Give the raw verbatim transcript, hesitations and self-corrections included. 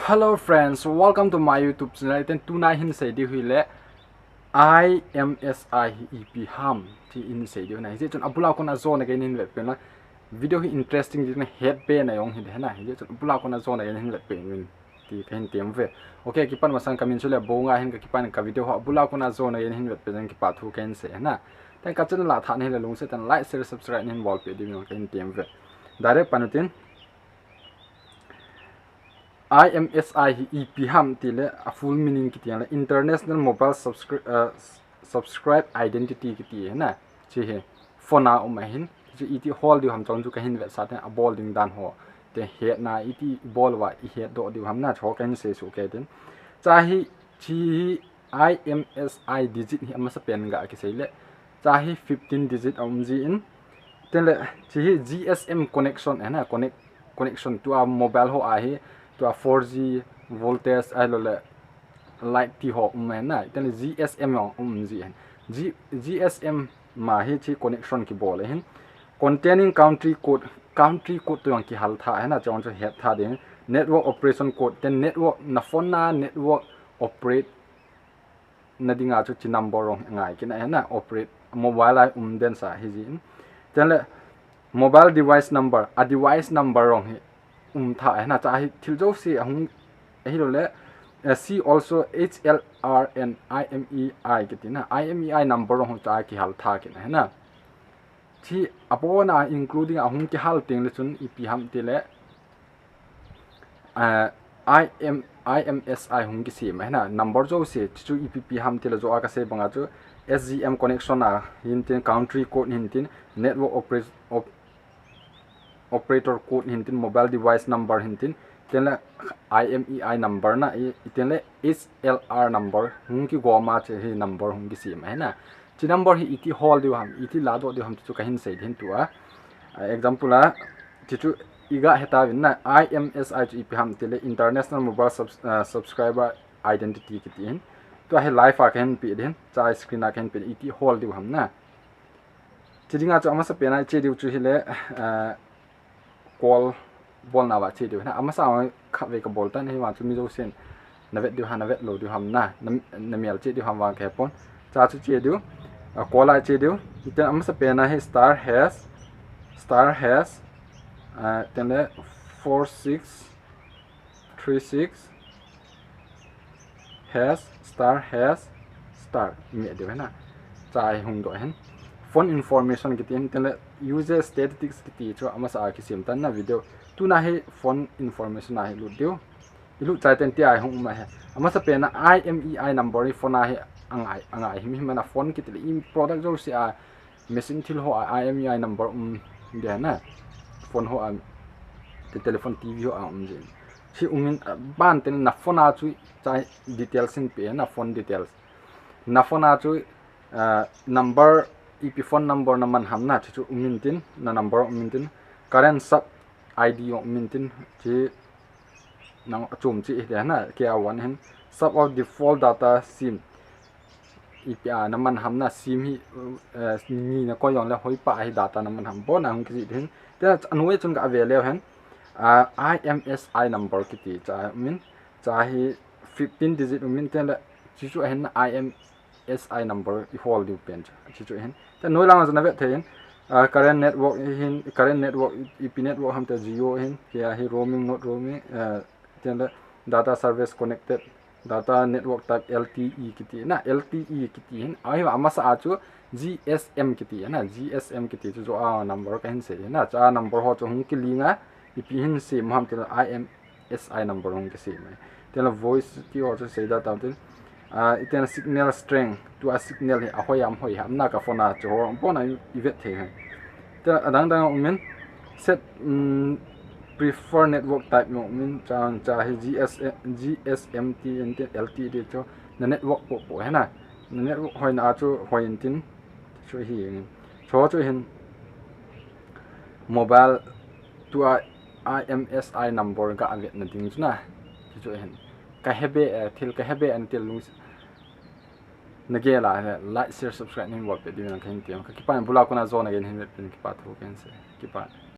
Hello friends, welcome to my YouTube channel. Iten tuna hin sei diu hi le I M S I hi ipi ham ti hin sei diu na. Hijeh chun abula kona jona gei hin vet pen la. Video hi interesting ti na het pe na jong hi de na. Hijeh chun abula kona jona gei hin vet pen ti kahin tem ve. Okay, kipan masang kamin chu le Bonga hin, kakipan ka video ho abula kona jona gei hin vet pen kipa thu kahin sei na. Ten ka channel la tha na hi le lungset tah in like, share, subscribe hin bol pe diu kahin tem ve. Direct pan utin. I M S I hi ipi ham ti le a full meaning kiti le International Mobile Subscri-, uh, Subscribe Identity kiti hi na. Chi hi phone a um ahin. Chi iti hol diu ham chong chu kahin vetsah ten abol ding dan ho. Te hetna iti bol uva i hetdoh diu ham na chu kahin sei suh kei tin. Cha hi chi hi I M S I digit hi amasa pen ga kisei le. Cha hi fifteen digit a um ji in. Ten le chi hi G S M connection hi na, connect, connection tua mobile ho a hi tua four G voltage ahilou le light ti ho um hi na. Ten le G S M jong um ji hin. G, G S M ma hi chi connection kibol ahin. Containing country code, country code tu jong kihal tha hi na, chong chu het tha ding. Network operation code, ten network na phone na network operate na dinga chu chi number jong ngai kit na hi na, operate mobile a um den sa hi ji in. Ten le mobile device number, a device number jong hi um tha hi na, cha hi thil jouse ahung ahilou le, eh, see also H L R and I M E I kiti na, I M E I number jong cha kihal tha kit na hi na. Chi abona including ahung kihal teng le chun ipi ham ti le, eh, I M, I M S I hung kisem hi na, number jouse, chu ipi pi ham ti le jo a kasei banga chu S G M connection a hin tin, country code hin tin, network operation, op-, operator code hin tin, mobile device number hin tin, ten le I M E I number na, i, i ten le H L R number hung kigom a chu hi number hung kisem hi na. Chi number hi iti hol diu ham, iti ladoh diu ham chu kahin sei din tua. Ah, example a, chi chu iga heta vin na, I M S I chu ipi ham ti le International Mobile Subs-, ah, Subscriber Identity kiti hin. Tua hi live a kahin pe din, cha screen a kahin pe iti hol diu ham na. Chi dinga chu amasa pen a che diu chu hi le, ah, call bolna va che diu hi na. Amasa a khatvei kabol tan hi vang chu mi jousen na vet diu ham, na vet lou diu ham na, na, na mel che diu ham vang kahe pon. Cha chu che diu, ah, call a che diu. Iten amasa pen a hi star hash, star hash, ah, ten le four six three six hash star hash star mi diu hi na. Cha hi hung doh hin. Phone information kiti hin, ten le user statistics kiti chu amasa a kisem tan na video. Tuna hi phone information a hi lut diu. I lut chai ten tia hi hung um a hi. Amasa pen a I M E I number hi phone a hi angai, angai him him a na, phone kiti le i product jouse a machine thil ho a I M E I number um de na. Phone ho a, te telephone, T V ho a um ji. Chi um in, ah, ban ten na phone a chu cha details in pe na, phone details. Na phone a chu, ah, number, ipi phone number na man ham na, chi chu um in tin, na number um in tin, current sub I D um in tin, chi nang achom chi hi de na, kia one hin, sub of default data sim. Ipi a na man ham na, sim hi, eh, ni na koi jong le hoipa hi data na man ham bon a hung kiji din. Te anoi chun ka ave leu hen, ah, I M S I number kiti cha um in, cha hi fifteen digit um in, ten le chi chu ahin na I M S I number i hol diu pen cha. Chi chu ahin. Te anoi lang chu na vet thei in, ah, current network hin, current network i, ipi network ham te Jio hin, kia hi roaming, not roaming, eh, ten le data service connected, data network type L T E kiti na, L T E kiti hin, ahi amasa a chu G S M kiti na, G S M kiti chu jo a number kahin sei na, cha number ho chu hung kilinga, ipi hin sei ham ti le I M S I number hung kisei mai. Ten le voice ti ho chu sei da tam tin, ah, iten signal strength, tua signal hi ahoi am hoi ham na ka phone a chu ho, phone a i vet thei hai. Te adang dang um in set, um, prefer network type jong um in, cha, cha hi G S M, G S M T N T L T D chu na network po po hi na. Na network hoina a chu hoi in tin chu hi in. Chu chu hin mobile tua I M S I number ga vet na ding chu na. Chu chu hin. Ka hebe, eh, thil ka hebe an til lung na gel a, like, share, subscribe nin bol pe diu na kahin tem. Ka kipan bula kona jona gei hin vet pen kipa thu kahin sei. Kipa.